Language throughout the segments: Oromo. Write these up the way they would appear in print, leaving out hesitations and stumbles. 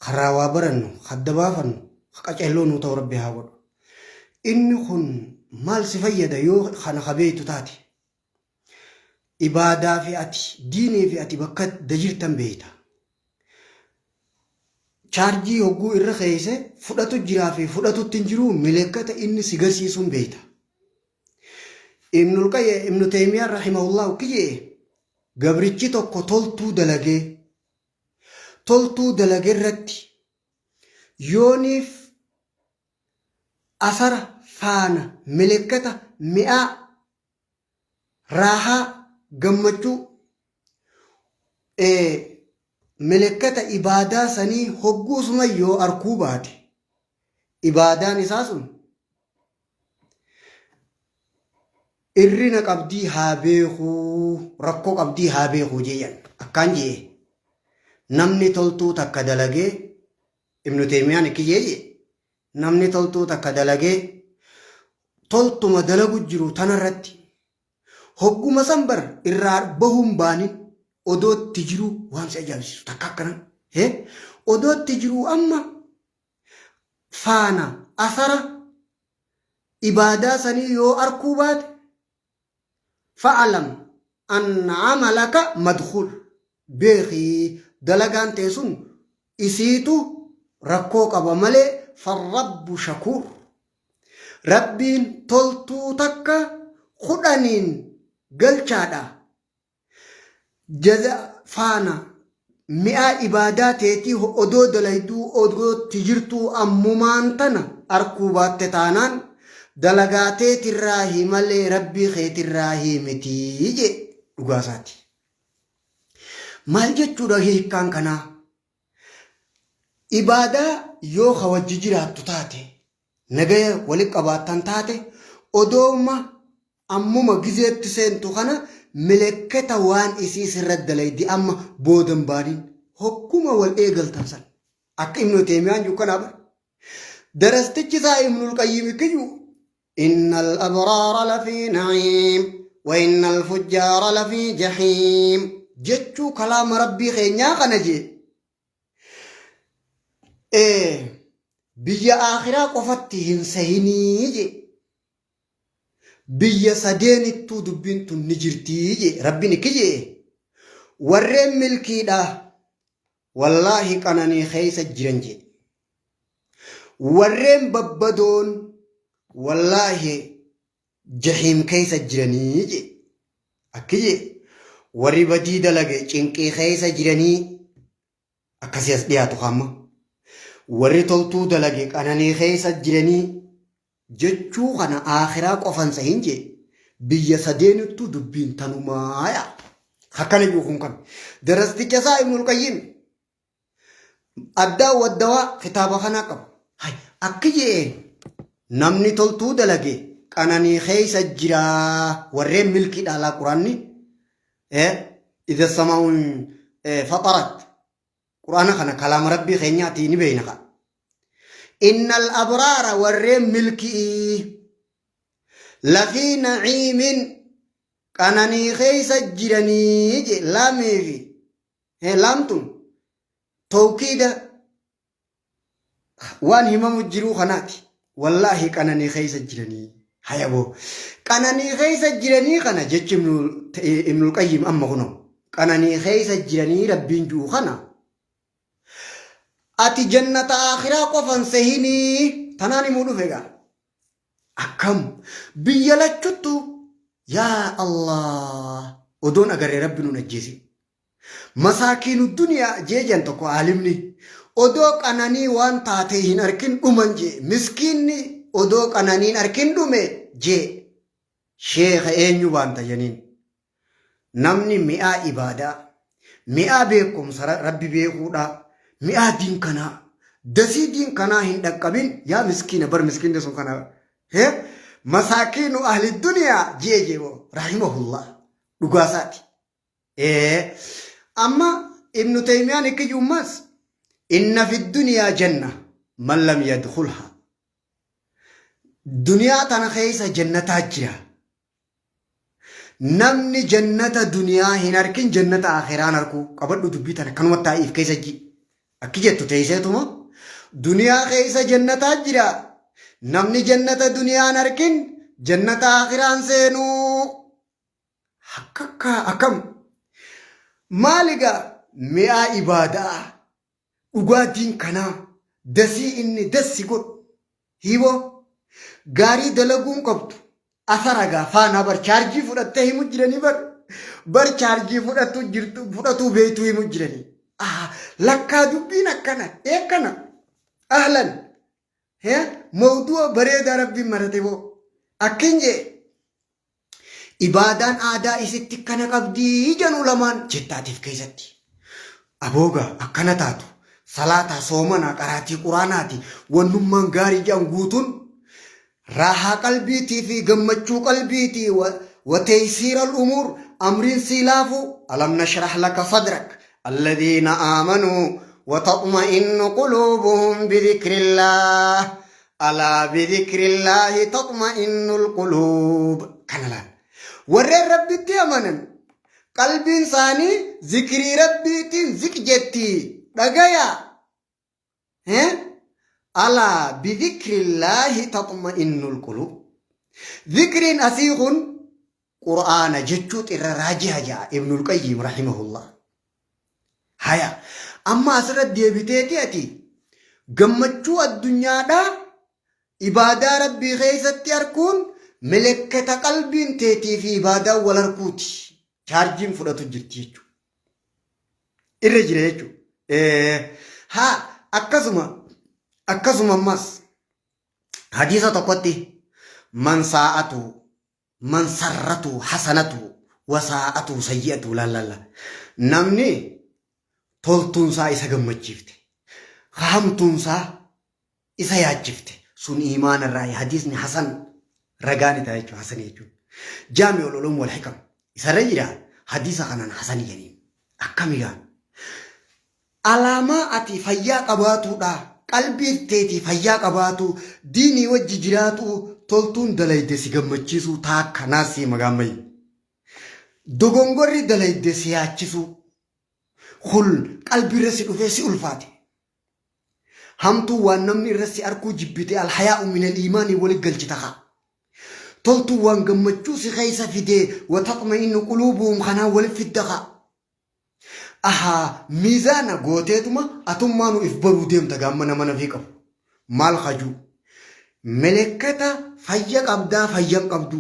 Karaa waa barannu, hadda baafannu, qaceelloo nuu ta'u Rabbi haa godhu. Inni kun maal si fayyada yoo kana kabeeytu taate? Ibaadaa fi ati, diinii fi ati bakka dajirtan beeyta. Chaarjii hogguu irra keeyse fudhatu jiraa fi fudhatutti hin jiru milekkata inni si garsiisuun beeyta. Ibnul Qayyim Ibnu Teeymiyaan rahimahullahu kiyyee gabrichi tokko toltuu dalagee toltuu dalage irratti yooniif asara faana milekkata mi'aa raahaa gammachuu milekkata ibaadaa sanii hogguusuma yoo arkuu baate ibaadaan isaa sun irrina qabdii haa beekuu, rakkoo qabdii haa beekuu jeeyan. Akkaan jee namni toltuu takka dalagee, Ibnu Teeymiyaan ikki jee jee namni toltuu takka dalagee toltuma dalagu jiru tanarratti hogguma san bar irraa bahuun baanin odoo itti jiruu, waan si ajaa'ibsiisu takka akkana odoo itti jiruu amma faana asara ibaadaa sanii yoo arkuu baate, fa'alam anna amalaka madkuul, beekii dalagaan tee sun isiitu rakkoo qaba malee, farrabbu shakuur, Rabbiin toltuu takka 10n galchaadha. Jaza faana mi'aa ibaadaa teetii odoo dalayduu, odoo itti jirtuu ammumaan tana arkuu baatte taanaan dalagaa teetirraahi malee Rabbii keetirraahii mitii jee. Dhugaa isaati. Maal jechuudha hiikkaan kanaa? Ibaadaa yoo ka wajji jiraattu taate, nagaya wali qabaattan taate, odooma ammuma gizeetti seentu kana milekketa waan isii sirra dalaydi amma boodan baanin hogguma wal eegaltan san. Akka Ibnu Teeymiyaan jiru kanaa bar. Darastichi isaa Ibnul Qayyim kiyyu innal abraara lafii na'iim wa innal fujjaara lafii jahiim jechuu kalaama Rabbii keenyaa kana jee. Biyya aakhiraa qofatti hin sehinii jee. Biyya sadeenittuu dubbiin tun ni jirtii jee. Rabbiin ikki jee. Warreen milkiidha wallaahi qananii keessa jiran jee. Warreen babbadoon wallaahi jahiim keessa jiranii jee. Akki jee warri badii dalage cinqii keessa jiranii akkasii as dhiyaatu kaamma. Warri toltuu dalage qananii keessa jiranii jechuu kana aakhiraa qofan sahin jee, biyya sadeenittuu dubbiin tanumaa yaa. Akkana jiru kun kan. Darasticha isaa Ibnul Qayyim addaa waddawaa kitaaba kanaa qaba. Hay, akki jee namni toltuu dalage qananii keessa jiraa warreen milkii dhaalaa quraanni idha samaa'uun faxarat quraana kana kalaama Rabbii keenyaati ni beeyna ka. Innal abraara warreen milkii lafii naciimin qananii keessa jiranii je laamii fi laamtun tawkiida waan himamu jiruu kanaati. Wallaahi qananii keessa jiranii. Hayaboo. Qananii keessa jiranii kana jechi Ibnul Qayyim amma kunoo. Qananii keessa jiranii Rabbiin jiru kana. Ati jannata akhiraa qofan sehinii tanaan himuu dhufe gaa. Akkam biyya lachuttu yaa Allah odoon agarree Rabbi nun ajjeesin. Masaakiinu duniyaa jee jan tokko aalimni odoo qananii waan taatee hin arkin dhuman jee, miskiinni odoo qananiin arkin dhume jee. Sheekha eenyu baanta janiin, namni mi'aa ibaadaa, mi'aa beekumsa Rabbi beekuudha, mi'aa diin kanaa, dasii diin kanaa hin dhaqqabin yaa miskiina bar, miskiinni sun kana hee masaakiinu ahli duniyaa jee jee rahimahullah dhugaasaati. Amma Ibnu Teeymiyaan ikki jummas inna fi duniyaa janna man lam yadkhulha. Duniyaa tana keessa jannataa jira. Namni jannata duniyaa hin arkin jannata akhiraan arkuu qabadhu dubbii tana kanuma taa'iif keessa ji. Akki jettu teeyseetuma duniyaa keessa jannataa jira. Namni jannata duniyaan arkin jannata aakhiraan seenuu. Akka akkam maaligaa mi'aa ibaadaa dhugaatiin kanaa dasii inni dassi godhu hiiboo gaarii dalaguun qabdu asara gaa faanaa bar chaarjii fudhattee himu jiranii bar bar chaarjii fudhatu jirtu fudhatuu beektuu himu jiranii. Ah, lakkaa dubbiin akkana eekkana ahlan mawdu'a bareedaa rabbiin marate boo akkin jee ibaadaan aadaa isitti kana qabdii jedhu lamaan jettaatiif keessatti. Abooga akkana taatu salaataa soomanaa qaraatii quraanaati wannummaan gaarii jedhan guutuun raahaa qalbiitii fi gammachuu qalbiitii وتيسير الأمور أمرين سيلافو ألم نشرح لك صدرك الذين آمنوا وتطمئن قلوبهم بذكر الله ألا بذكر الله تطمئن القلوب. كان لا ورّي ربي تيمنن قلبي إنساني ذكري ربي تين ذكجتي دقيا ها ألا بذكر الله تطمئن القلوب. ذكر أسيغ قرآن جتشوت الراجع جاء ابن القيم رحمه الله. هيا أما أسرت ديبتيتي أتي قمتشو الدنيا دا إبادة ربي غيثت يركون ملكة قلب تيتي في إبادة والركوتي شارجين فراتو جرتيچو إرجريچو ها أكزما أكزما ماس حديثة تقوتي من ساعته من سرته حسنته وساءته سيئته. لا لا لا نمني toltuunsaa isa gammachiifte hamtuunsaa isa yaachifte sun iimaana irraa hadiisni hasan ragaan ta'a jechuudha hasan jechuudha. Jaami'ul Ulum wal Hikam isarra jira hadiisa kanaan hasan jedhaniin akkamigaa alaamaa ati fayyaa qabaatuudha qalbii teetii fayyaa qabaatu diinii wajji jiraatu toltuun dalayde si gammachiisuu taakka naasii magaammayi dogongorri dalayde si yaachisuu kul qalbii irra si dhufee si ulfaate hamtuu waan namni irra si arkuu jibbite alhayaa'u min aliimaanii walit galchita kaa toltuu waan gammachuu si keessa fidee wataxma'innu quluubuhum kanaa walit fidda kaa ahaa miizaana gooteetuma atummaanu if baruu deemta gaamma nama nafii qabu maal hajuu melekkata fayya qabdaa fayyan qabdu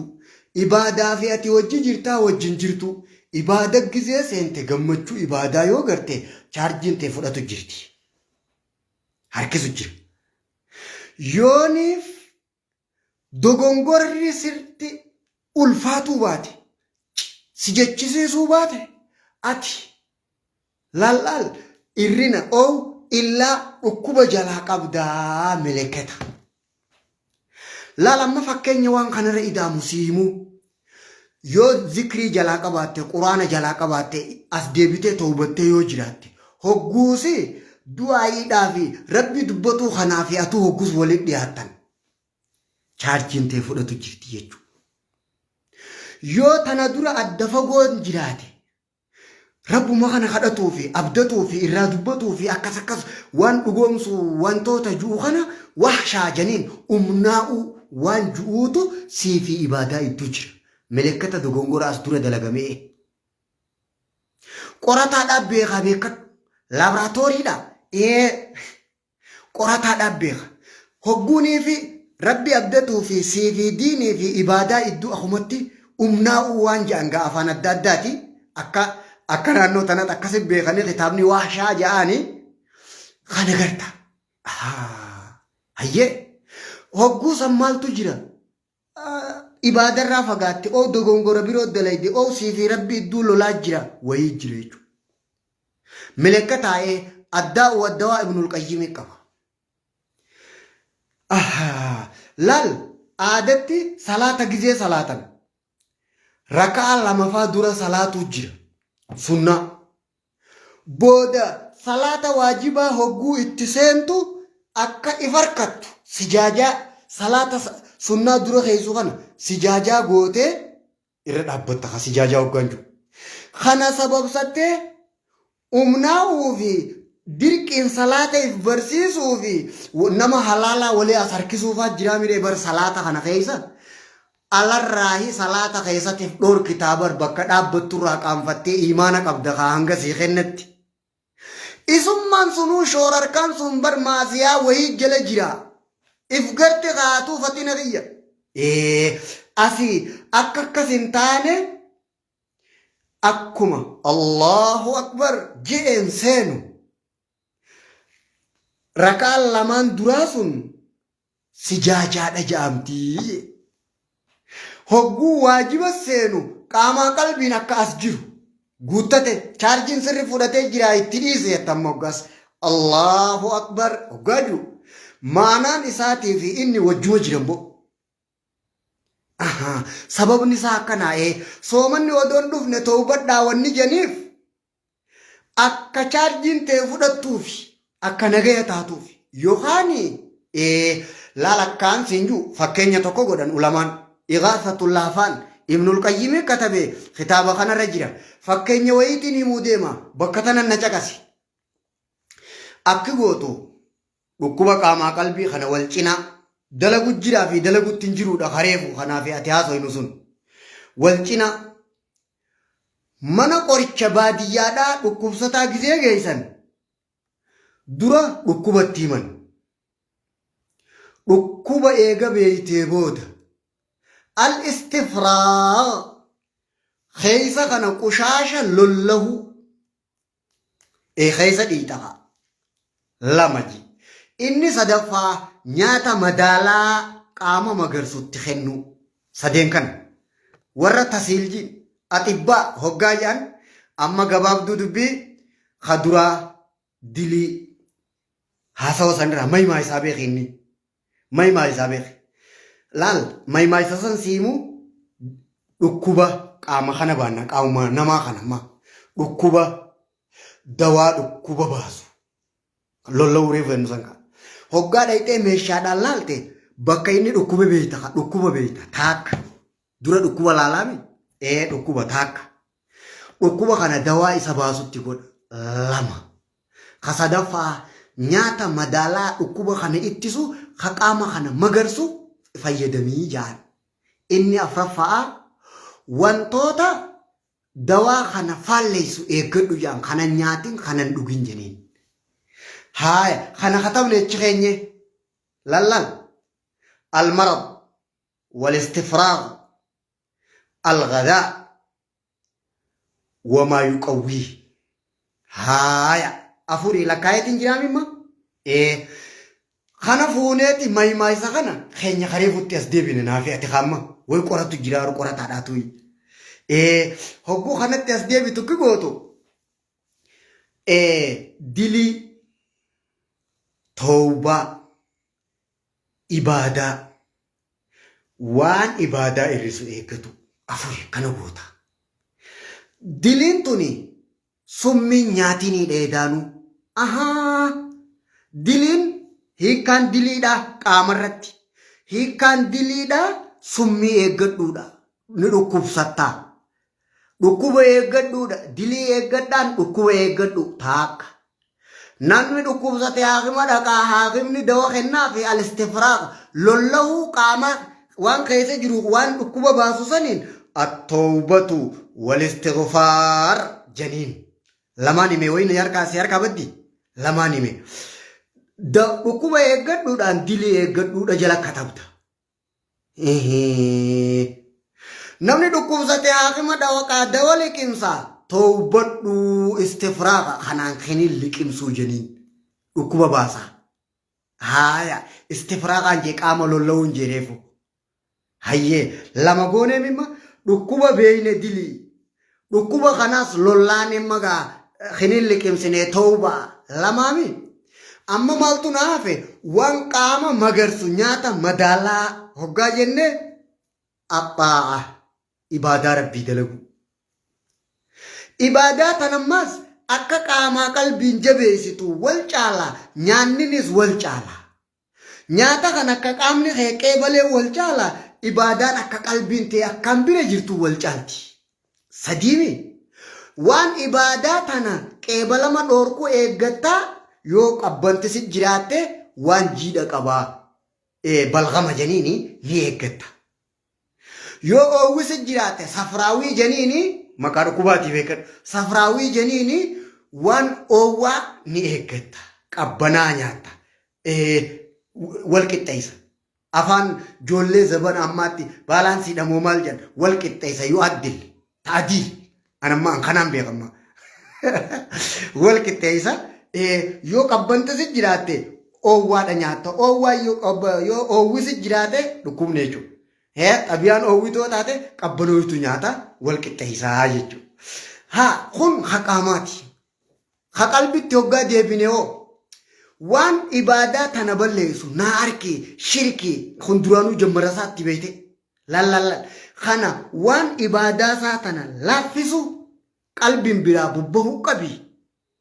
ibaadaa fi ati wajji jirtaa wajjin jirtu ibaada gizee seente gammachuu ibaadaa yoo garte chaarjiin tee fudhatu jirti harkisu jira yooniif dogongorri sirti ulfaatuu baate si jechisiisuu baate ati lallaal irrina oo illaa dhukkuba jalaa qabdaa melekketa. Laal amma fakkeenya waan kanarra idaamu si himuu yoo zikrii jalaa qabaatte quraana jalaa qabaatte as deebitee toobattee yoo jiraatte hogguusi du'aayiidhaa fi rabbi dubbatuu kanaa fi atuu hogguus walitti dhiyaattan chaarjiin tee fudhatu jirti jechuudha. Yoo tana dura adda fagoon jiraate rabbuma kana kadhatuu fi abdatuu fi irraa dubbatuu fi akkas akkas waan dhugoomsu wantoota ju'u kana wahshaa janiin umnaa'uu waan ju'uutu sii fi ibaadaa iddoo jira. Melekkata dogongora as dura dalagamee. Qorataadhaaf beekaa beekadhu. Laaboraatooriidha. Ee qorataadhaaf beeka. Hogguunii fi rabbi abdatuu fi sii fi diinii fi ibaadaa iddoo akumatti umnaa'uu waan jedhan gaa afaan adda addaati. Akka akka naannoo tanatti akkasi beekanii kitaabni waashaa jedhanii kana garta. Hayyee hogguu san maaltu jira? Ibaadarraa fagaatte oo dogongora biroo dalayde oo sii fi rabbi idduu lolaa jira wayii jira jechuudha. Milekka taa'ee addaa waddawaa Ibnul Qayyimii qaba. Laal aadatti salaata gizee salaatan rakaa lamafaa dura salaatuu jira sunnaa. Booda salaata waajibaa hogguu itti seentu akka if harkattu sijaajaa salaata sunnaa dura keessu kana sijaajaa gootee irra dhaabbatta ka sijaajaa hoggaan jiru. Kana sababsattee umnaa'uu fi Dirqiin salaata if barsiisuu fi nama halaalaa walii as harkisuufaa jiraa miree bar salaata kana keessa. Alarraahi salaata keessatti if dhoorkitaa bar bakka dhaabbatturraa qaanfattee iimaana qabda kaa hanga sii kennetti. Isummaan sunuu shoorarkaan sun bar maasiyaa wahii jala jira. If garte kaatuu faxina kiyya. Ee asii akka akkas hin taane akkuma Allahu Akbar je'een seenu rakaan lamaan duraa sun sijaajaadha ja'amtii. Hogguu waajiba seenu qaamaa qalbiin akka as jiru guuttate chaarjiin sirri fudhatee jira itti dhiise jettan hoggaas Allahu Akbar hoggaa jiru maanaan isaatii fi inni wajjuma jiran bo'u. Ahaa, sababni isaa akkanaa ee soomanni odoon dhufne towbadhaa wanni janiif akka chaarjiin tee fudhattuufi akka nagaya taatuufi yookaan ee laal akkaan siin jiru fakkeenya tokko godhan ulamaan Igaasatul Laafaan Ibnul Qayyimii katabe kitaaba kanarra jira fakkeenya wayiitiin himuu deema bakka tanan na caqasi akki gootu Dhukkuba qaamaa qalbii kana wal cinaa dalagu jiraa fi dalagutti hin jiruudha kareefu kanaa fi ati haasoynu sun. Wal cinaa mana qoricha baadiyyaadhaa dhukkubsataa gizee geessan dura dhukkuba itti himan. Dhukkuba eega beeytee booda al istifraa keessa kana qushaasha lollahuu Ee keessa dhiita kaa. Lama ji. Inni sadaffaa nyaata madaalaa qaama magarsutti kennuu. Sadeen kana. Warra tasiiljii axibbaa hoggaa jedhan amma gabaabduu dubbii ka duraa dilii haasawa sanirraa maymaa isaa beeki inni. Maymaa isaa beeki. Laal maymaa isa san siimu dhukkuba qaama kana baanna qaamuma namaa kana amma dhukkuba dawaa dhukkuba baasu lolla'uu reefu jennu san kana. Hoggaa dhayxee meeshaadhaan laalte bakka inni dhukkuba beeyta ka dhukkuba beeyta taakka dura dhukkuba laalaami ee dhukkuba taakka dhukkuba kana dawaa isa baasutti godha lama. Ka sadaffaa nyaata madaalaa dhukkuba kana ittisu ka qaama kana magarsu fayyadamii ja'an. Inni afraffaa wantoota dawaa kana faalleessu eeggadhu ja'an kana hin nyaatin kana hin dhugin jeniin. Haaya kana katabne achi keenye lallal almarad walistifraag alghadaa wamaa yuqawwii haaya afurii lakkaayetiin jiraam imma ee kana fuuneeti maymaa isa kana keenya karee futti as deebine naafi ati kaamma way qoratu jiraaru qorataadhaa tuyi ee hogguu kanatti as deebitu ki gootu ee dilii towbaa ibaadaa waan ibaadaa irrisu eeggatu afuri kana goota. Diliin tuni summiin nyaatinii dheedaanuu. Ahaa! Diliin hiikkaan diliidha qaamarratti. Hiikkaan diliidha summii eeggadhuudha. Ni dhukkubsattaa. Dhukkuba eeggadhuudha. Dilii eeggadhaan dhukkuba eeggadhu taakka. Namni dhukkubsate haakima dhaqaa haakimni dawa kennaa fi alistifraaq lollahuu qaama waan keessa jiru waan dhukkuba baasu saniin attawbatu walistighfaar janiin. Lamaan hime wayina harkaa si harkaa baddi lamaan hime. Dhukkuba eeggadhuudhaan dilii eeggadhuudha jala katabda. Namni dhukkubsate haakima dhawaqaa dawa liqimsa towbadhu istifraaqa kanaan kinin liqimsuu jeniin dhukkuba baasa. Haaya istifraaqaan jee qaama lolla'uun jee reefu. Hayyee lama goonee mimma dhukkuba beeyne dilii dhukkuba kanaas lollaan imma gaa kinin liqimsinee towbaa lamaami. Amma maaltu na hafe waan qaama magarsu nyaata madaalaa hoggaa jenne axaa'a ibaadaa rabbii dalaguu. Ibaadaa tanammaas akka qaamaa qalbiin jabeessitu wal caala nyaanninis wal caala. Nyaata kan akka qaamni kee qeebalee wal caala ibaadaan akka qalbiin tee akkaan bira jirtu wal caalti. Sadiimi waan ibaadaa tana qeebalama dhoorku eeggattaa Yoo qabbanti si jiraatte waan jiidha qabaa balgama janiini ni eeggatta. Yoo oowwi si jiraate safraawii janiini maqaa dhukkubaatii beekadhu. Safraawii janiini waan oowwaa ni eeggatta. Qabbanaa nyaatta. Wal qixxeessa. Afaan ijoollee zabana ammaatti baalaansiidha moo maal jedhan wal qixxeessa yoo addil ta'adiil anamma an kanaan beekamma. Wal qixxeessa yoo qabbanta si jiraatte oowwaadha nyaatta oowwaa yoo oowwi si jiraate dhukkubne jechuudha. Xabiyaan oowwitoo taate qabbanooytu nyaata wal qixxeessaa jechuudha. Haa kun haqaamaati. Ka qalbitti hoggaa deebine hoo waan ibaadaa tana balleessu naa arkee shirkii kun duraanuu jammara isaatti beekte lallallal kana waan ibaadaa isaa tana laaffisu qalbiin biraa bobbahuu qabi.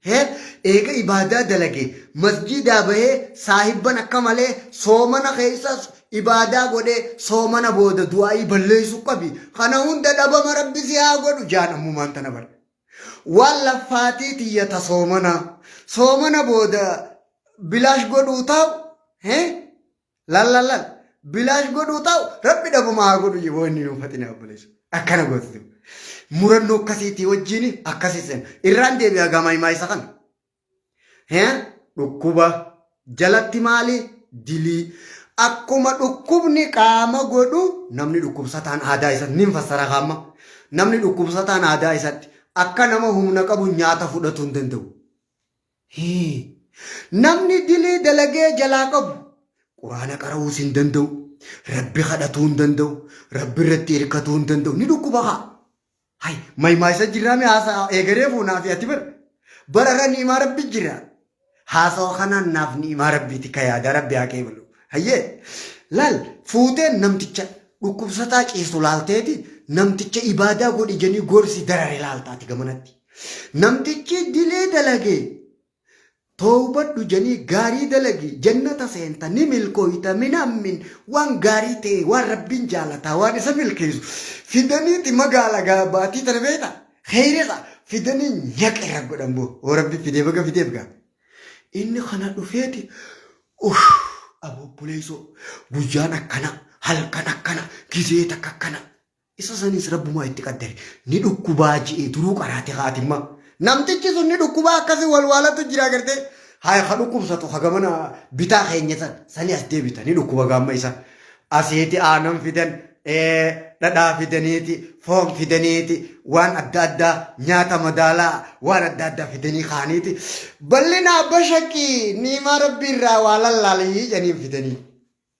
Hee eega ibaadaa dalage masjiidaa bahee saahibban akka malee soomana keessas ibaadaa godhee soomana booda du'aa'ii balleessuu qabi. Kana hunda dhabama rabbi si haa godhu jaan ammumaan tana bara. Waan laffaatii tiyya ta soomanaa. Soomana booda bilaash godhuu taa'u. Hee? Lallallal. Bilaash godhuu taa'u rabbi dhabama haa godhu jiboo inni nuuf faxina obboleessa. Akkana gootu. Murannoo akkasiitii wajjin akkasii seena. Irraan deebi'a gamaa himaa isa kana. Hee? Dhukkuba jalatti maali? Dilii. Akkuma dhukkubni qaama godhu namni dhukkubsataan aadaa isatti ni fassara qaama. Namni dhukkubsataan aadaa isatti akka nama humna qabu nyaata fudhatuu hin danda'u. Hee. Namni dilii dalagee jalaa qabu quraana qara'uus hin danda'u. Rabbi kadhatuu hin danda'u. Rabbi irratti hirkatuu hin danda'u. Ni dhukkuba kaa. Hay maymaa isa jirraa mi haasa'a eegaree fuunaa fi ati bara bararra ni'imaa rabbi jira. Haasawa kanaan naaf ni'imaa rabbiiti ka yaada rabbi haa qeebalu. Hayyee laal fuutee namticha dhukkubsataa ciisu laalteeti namticha ibaadaa godhi jedhanii gorsi darare laaltaati gamanatti. Namtichi dilee dalagee Toowbadhu janii gaarii dalagi jannata seenta ni milkooyta minammin waan gaarii ta'e waan rabbiin jaalataa waan isa milkeessu fidaniiti magaala gaa baatii tana beekta kheyriqa fidanii nyaqa irra godhan boo oo rabbi fidee baga fideef gaa inni kana dhufeeti uff abobboleessoo guyyaan akkana halkan akkana gizee takka akkana Isa sanis rabbumaa itti qaddare. Ni dhukkubaa ji'e duruu qaraate haatimma. Namtichi sun ni dhukkubaa akkasi walwaalatu jira gartee. Haa ka dhukkubsatu ka gamana bitaa keenya san sani as deebita ni dhukkuba gaamma isa. Asiiti aanan fidan dhadhaa fidaniiti foon fidaniiti waan adda addaa nyaata madaalaa waan adda addaa fidanii kaaniiti. Bal'inaa bashaqii niimaa rabbii irraa waa lallaalii jedhaniin fidanii.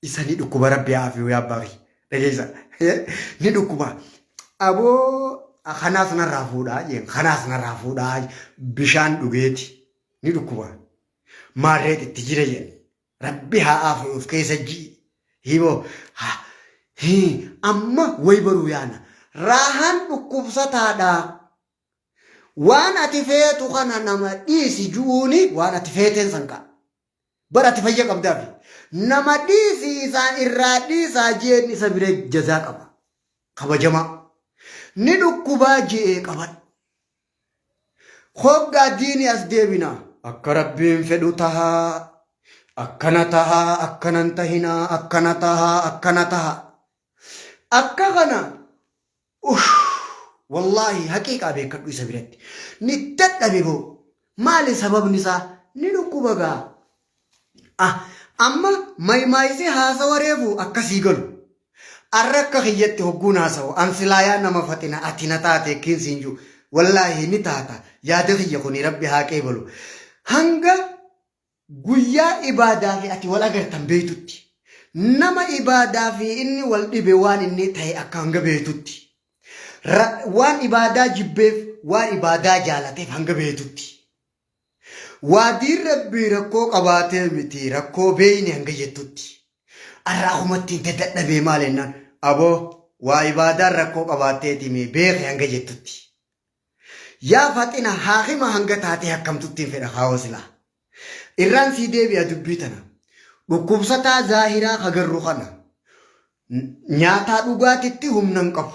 Isa ni dhukkuba rabbi haa afiyu yaa abbaa kiyya. Dhageessa. Ni dhukkuba. Aboo kanaas narraa fuudhaa jeen kanaas narraa fuudhaa bishaan dhugeeti ni dhukkuba. Maarreet itti jira jeen. Rabbi haa afiyu of keessa ji'i. Hiboo amma wayi baruu yaana. Raahaan dhukkubsataadhaa. Waan ati feetu kana nama dhiisi ju'uuni waan ati feeteen san ka'a. Bar ati fayya qabdaafi. Nama dhiisi isaan irraa dhiisaa jeen isa bira jazaa qaba. Kabajamaa. Ni dhukkubaa je'ee qabadhu. Hoggaa diini as deebina. Akka rabbiin fedhu tahaa. Akkana tahaa akkanan tahinaa akkana tahaa akkana tahaa. Akka kana uff wallaahi haqiiqaa beekadhu isa biratti ni dadhabe boo maali sababni isaa ni dhukkuba gaa ah amma maymaayisee haasawa reefu akkasii galu arra akka kiyyatti hogguun haasawu an silaayaa nama faxina ati na taate kiin siin jiru wallaahi ni taata yaada kiyya kuni rabbi haa qeebalu hanga Guyyaa ibaadaa fi ati wal agartan beeytutti. Nama ibaadaa fi inni wal dhibe waan inni ta'e akka hanga beeytutti. Waan ibaadaa jibbeef waan ibaadaa jaalateef hanga beeytutti. Waadiin rabbii rakkoo qabaatee miti rakkoo beeyne hanga jettutti. Arra akkumatti dadadhabee maal jennaan aboo waa ibaadaan rakkoo qabaatteeti mee beeke hanga jettutti. Yaa faxina haakima hanga taatee akkamtuttiin fedha kaawoo silaa. Irraan sii deebi'a dubbii tana. Dhukkubsataa zaahiraa kagarru kana. Nyaataa dhugaatitti humna hin qabu.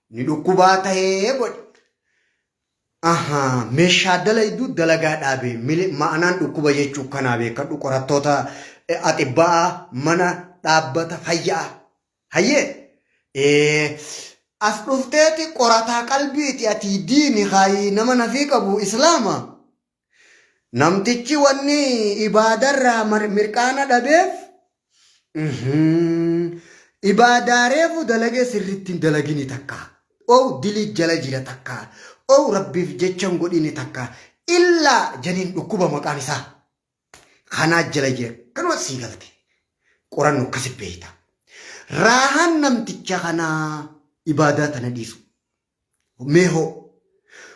Ni dhukkubaa tahee godhi. Ahaa, meeshaa dalayduu dalagaa dhaabe. Ma'anaan dhukkuba jechuu kanaa beekadhu qorattoota axibba'aa mana dhaabbata fayyaa. Hayyee as dhufteeti qorataa qalbiiti ati diini kaayi nama nafii qabu islaama. Namtichi wanni ibaadarraa mirqaana dhabeef ibaadaa reefu dalagee sirriitti hin dalagini takka. Ow dilii jala jira takka. Ow rabbiif jecha hin godhini takka. Illaa janiin dhukkuba maqaan isaa. Kanaa jala jira. Kanuma sii galte. Qorannu akkasi beekta. Raahaan namticha kanaa ibaadaa tana dhiisu. Mee hoo.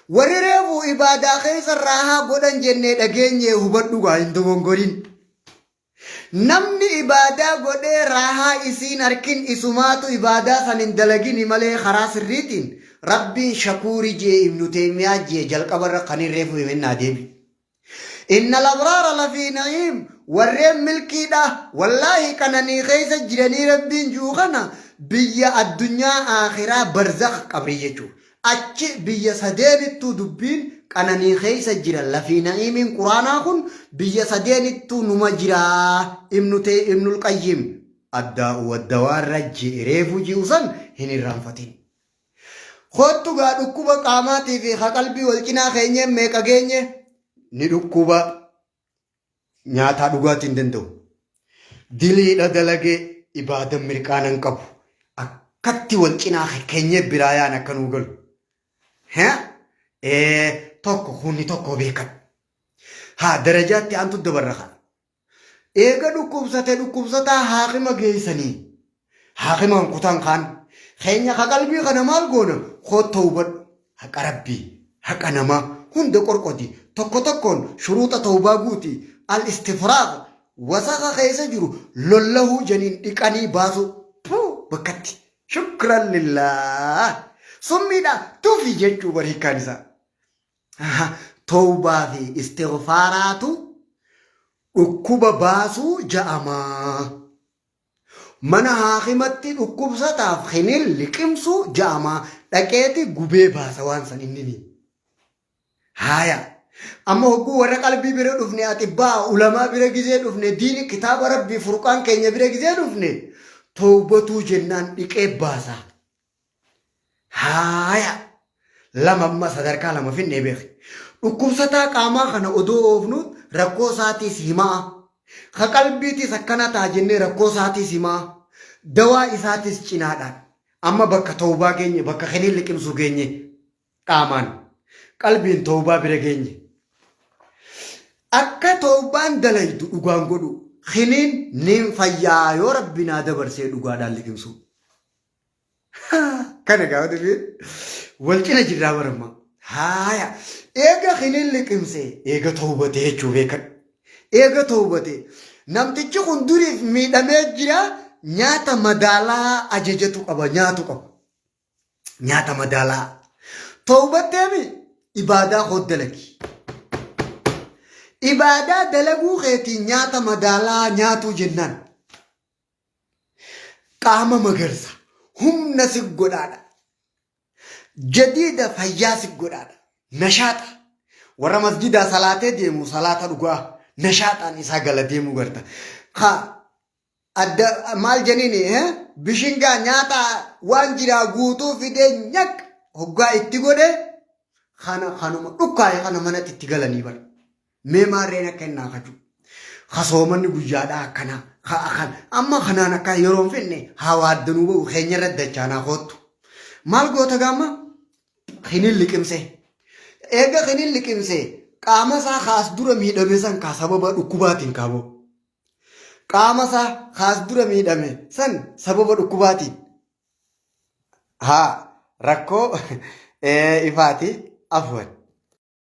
Warri reefu ibaadaa keessa raahaa godhan jennee dhageenye hubadhu gaa hin dogongorin. Namni ibaadaa godhee raahaa isiin arkin isumaatu ibaadaa san hin dalagini malee karaa sirriitiin Rabbiin shakuuri jee Ibnu Teeymiyaa jee jalqabarra kanin reefu himen naa deebi. Innal abraara lafii na'iim warreen milkiidha wallaahi qananii keessa jiranii Rabbiin ji'u kana biyya addunyaa aakhiraa barzakh qabrii jechuu achi biyya sadeenittuu dubbiin qananii keessa jira lafii na'iimiin quraanaa kun biyya sadeenittuu numa jiraa ibnu tee ibnul qayyim addaa'u waddawaarra ji'e reefuu ji'u san hin irraanfatin. Koottu gaa dhukkuba qaamaatii fi ka qalbii wal cinaa keenyeen meeqa geenye ni dhukkuba nyaataa dhugaatii hin danda'u. Diliidha dalagee ibaadan mirqaana hin qabu. Akkatti wal cinaa keenyee biraa yaan akka nuu galu. Tokko kunni tokko beekan. Haa darajaatti aantu dabarra kana. Eega dhukkubsate dhukkubsataa haakima geessanii. Haakimaan kutan kaan. Keenya ka qalbii kana maal goona? Kootta hubadhu. Haqa Rabbii, haqa namaa hunda qorqodi. Tokko tokkoon shuruuxa tawbaa guuti. Al istifraaq wasakha keessa jiru lollahuu janiin dhiqanii baasuu. Puu bakkatti. Shukran lillaah. Summiidha tufi jechuu bar hiikkaan isaa. Tawbaa fi istighfaaraatu dhukkuba baasuu ja'ama. Mana haakimatti dhukkubsataaf kinin liqimsuu ja'ama. Dhaqeeti gubee baasa waan san innini. Haaya. Amma hogguu warra qalbii bira dhufne axibbaa ulamaa bira gizee dhufne diini kitaaba rabbii furqaan keenya bira gizee dhufne tawbatuu jennaan dhiqee baasa. Haaya. Lama amma sadarkaa lama finnee beeki. Dhukkubsataa qaamaa kana odoo oofnu rakkoo isaatiis himaa. Ka qalbiitiis akkana ta'a jennee rakkoo isaatiis himaa. Dawaa isaatiis cinaadhaan. Amma bakka tawbaa geenye bakka kiniin liqimsuu geenye qaamaan. Qalbiin tawbaa bira geenye. Akka tawbaan dalaydu dhugaan godhu. Kiniin niin fayyaa yoo rabbi naa dabarsee dhugaadhaan liqimsuu. Kana gaafa dubbiin wal cina jirraa baramma. Haaya eega kinin liqimse eega tawbatee jechuu beekan. Eega tawbatee namtichi kun duriif miidhamee jira nyaata madaalaa ajajatu qaba nyaatu qaba. Nyaata madaalaa. Tawbatteemi ibaadaa koo dalagi. Ibaadaa dalaguu keetiin nyaata madaalaa nyaatuu jennaan. Qaama magarsa. Humna si godhaadha. Jadiida fayyaa si godhaadha. Nashaaxa. Warra masjidaa salaatee deemu salaata dhugaa. Nashaaxaan isaa gala deemuu garta. Ka adda maal jeniini bishingaa nyaata waan jiraa guutuu fidee nyaq hoggaa itti godhe kana kanuma dhukkaa'e kana manatti itti galanii bara. Mee maarreen akka inni haakaju. Ka soomanni guyyaadhaa akkanaa. Ka akan amma kanaan akka yeroo hin finne haa waaddanuu ba'u keenya irra dachaanaa koottu. Maal goota gaamma? Kinin liqimsee. Eega kinin liqimsee qaama isaa kaas dura miidhame san kaa sababa dhukkubaatiin kaaboo. Qaama isaa kaas dura miidhame san sababa dhukkubaatiin. Haa rakkoo ifaati afwan.